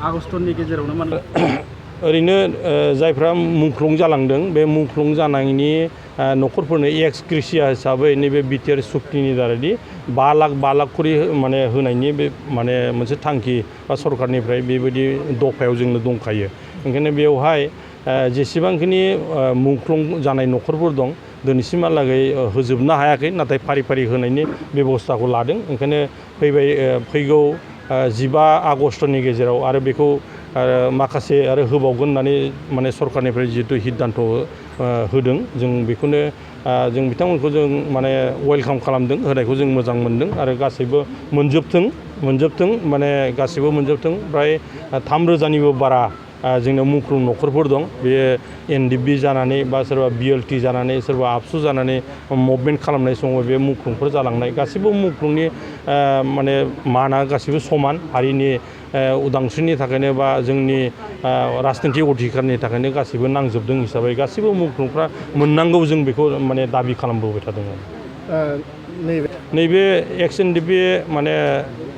आगस्टनि गेजेरावनो माने ओरैनो जायफ्रा मुंख्लं जालांदों बे मुंख्लं जानायनि न'खरफोरनो एक्स ग्रेसिया हिसाबै नैबे बिटिआर सुक्तिनि दारैदि 5 लाख करि माने होनायनि बे माने मोनसे थांखि बा सरकारनिफ्राय बेबायदि दफायाव जोंनो दंखायो। ओंखायनो बेवहाय जेसेबांखिनि मुंख्लं जानाय न'खरफोर दं दिनैसिमहालागै होजोबनो हायाखै, नाथाय फारि फारि होनायनि बेबस्थाखौ लादों। ओंखायनो फैगौ 15 आगस्टनि गेजेराव आरो बेखौ माखासे आरो होबावगोन होननानै माने सरकारनिफ्राय जिहेतु सिद्धान्त होदों, जों बेखौनो जों बिथांमोनखौ जों माने वेलकाम खालामदों, होनायखौ जों मोजां मोनदों आरो गासैबो मोनजोबथों माने गासैबो मोनजोबथों। फ्राय 3,000निबो बारा जोंनाव मुंख्लं न'खरफोर दं। बेयो NDFB जानानै बा सोरबा BLT जानानै सोरबा आबसु जानानै मुभमेन्ट खालामनाय समाव बे मुंख्लंफोर जालांनाय गासैबो मुंख्लंनि माने माना गासैबो समान हारिनि उदांस्रिनि थाखायनो बा जोंनि राजनितिक अधिकारनि थाखायनो गासैबो नांजोबदों हिसाबै गासैबो मुंख्लंफ्रा मोननांगौ, जों बेखौ माने दाबि खालामबोबाय थादों। नैबे एक्स NDFB माने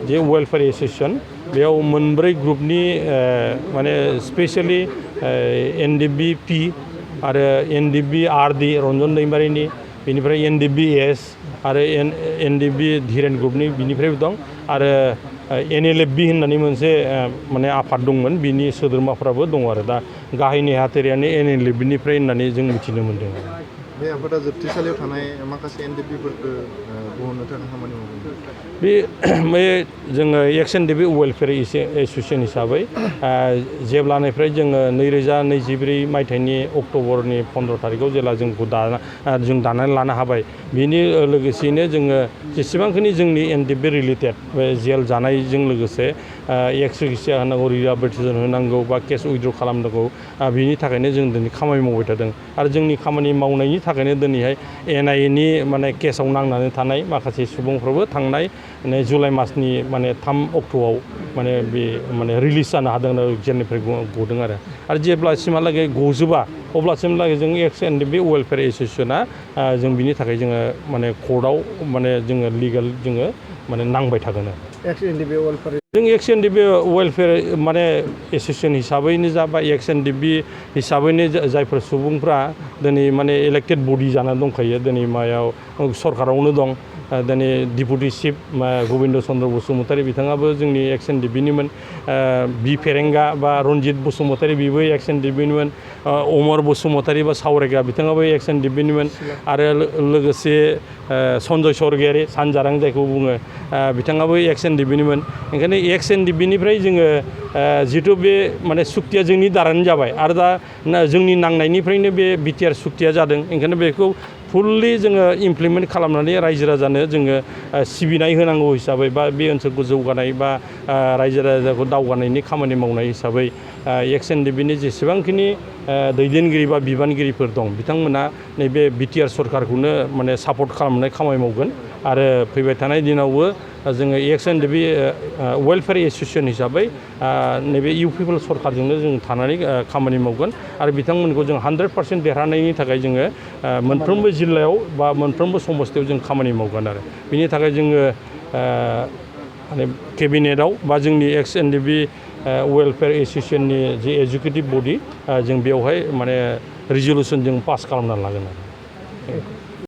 जे वेलफेयार एसोसिएशन बेयाव 4 ग्रुपनि माने स्पेसियेलि NDFB P आरो NDFB RD रन्जन दैमारिनि, बेनिफ्राय NDFB S आरो NDFB धीरेन ग्रुपनि बिनिफ्रायबो दं आरो NLFB होननानै मोनसे माने आफाद दंमोन, बिनि सोद्रोमाफ्राबो दं आरो दा गाहाय नेहाथारियानो NLFBनिफ्राय होननानै जों मिथिनो मोन्दों। बे आफादा जोबथेसालियाव थानाय माखासे NDFBफोरखौ बहननो थाखाय खामानि मावदों। बे जोङो एक्स NDFB वेलफेयार एसोसिएशन हिसाबै जेब्लानिफ्राय जोङो 2024 मायथाइनि अक्ट'बरनि 15 थारिखआव जेब्ला जों दानानै लानो हाबाय, बिनि लोगोसेयैनो जोङो जेसेबांखिनि जोंनि NDFB रिलेटेड बे जेल जानायजों लोगोसे एक्स ग्रेसिया होनांगौ, रिहेबिलिटेसन होनांगौ बा केस उइथड्र खालामनांगौ, बिनि थाखायनो जों दिनै खामानि मावबाय थादों। आरो जोंनि खामानि मावनायनि थाखायनो दिनैहाय NIAनि माने केसाव नांनानै थानाय माखासे सुबुंफ्राबो थांनाय जुलाइ मासनि माने 3 अक्ट'आव माने बे माने रिलिज जानो हादों आरो जेलनिफ्राय गदों आरो जेब्लासिमहालागै गजोबा अब्लासिमहालागै जों एक्स NDFB वेलफेयार एसोसिएशना जों बिनि थाखाय जोङो माने कर्टआव माने जोङो लिगेल जोङो माने नांबाय थागोन। जों एक्स NDFB वेलफेयार माने एसोसिएशन हिसाबैनो जा बा एक्स NDFB हिसाबैनो जायफोर सुबुंफ्रा दिनै माने इलेक्टेड बडि जानानै दंखायो, दिनै मायाव सरकारावनो दं। दिनै डिपुटि चिफ गबिन्द चन्द्र बसुमतारी बिथाङाबो जोंनि एक्स NDFBनिमोन, बि फेरेंगा बा रन्जित बसुमतारी बिबो एक्स NDFBनिमोन, अमर बसुमतारी बा सावरायग्रा बिथाङाबो एक्स NDFBनिमोन आरो लोगोसे सन्जय सरगियारि सानजारां जायखौ बुङो बिथाङाबो एक्स NDFBनिमोन। ओंखायनो एक्स NDFBनिफ्राय जोङो जिहेतु बे माने सुक्तिया जोंनि दारानो जाबाय आरो दा जोंनि नांनायनिफ्रायनो बे बिटिआर सुक्तिया जादों। ओंखायनो बेखौ फुल्लि जोङो इमप्लिमेन्ट खालामनानै रायजो राजानो जोङो सिबिनाय होनांगौ हिसाबै बा बे ओनसोलखौ जौगानाय बा रायजो राजाखौ दावगानायनि खामानि मावनाय हिसाबै एक्स NDFBनि जेसेबांखिनि दैदेनगिरि बा बिबानगिरिफोर दं बिथांमोना नैबे बिटिआर सरकारखौनो माने सापर्ट खालामनाय खामानि मावगोन आरो फैबाय थानाय दिनावबो जोङो एक्स NDFB वेलफेयार एसोसिएशन हिसाबै नैबे UPP सरकारजोंनो जों थानानै खामानि मावगोन आरो बिथांमोनखौ जों 100% देरहानायनि थाखाय जोङो मोनफ्रोमबो जिल्लायाव बा मोनफ्रोमबो समस्थियाव जों खामानि मावगोन आरो बिनि थाखाय जोङो माने केबिनेटआव बा जोंनि एक्स NDFB वेलफेयार एसोसिएशननि जे एजुकेटिभ बडि जों बेवहाय माने रिजलिउसन जों पास खालामनानै लागोन आरो।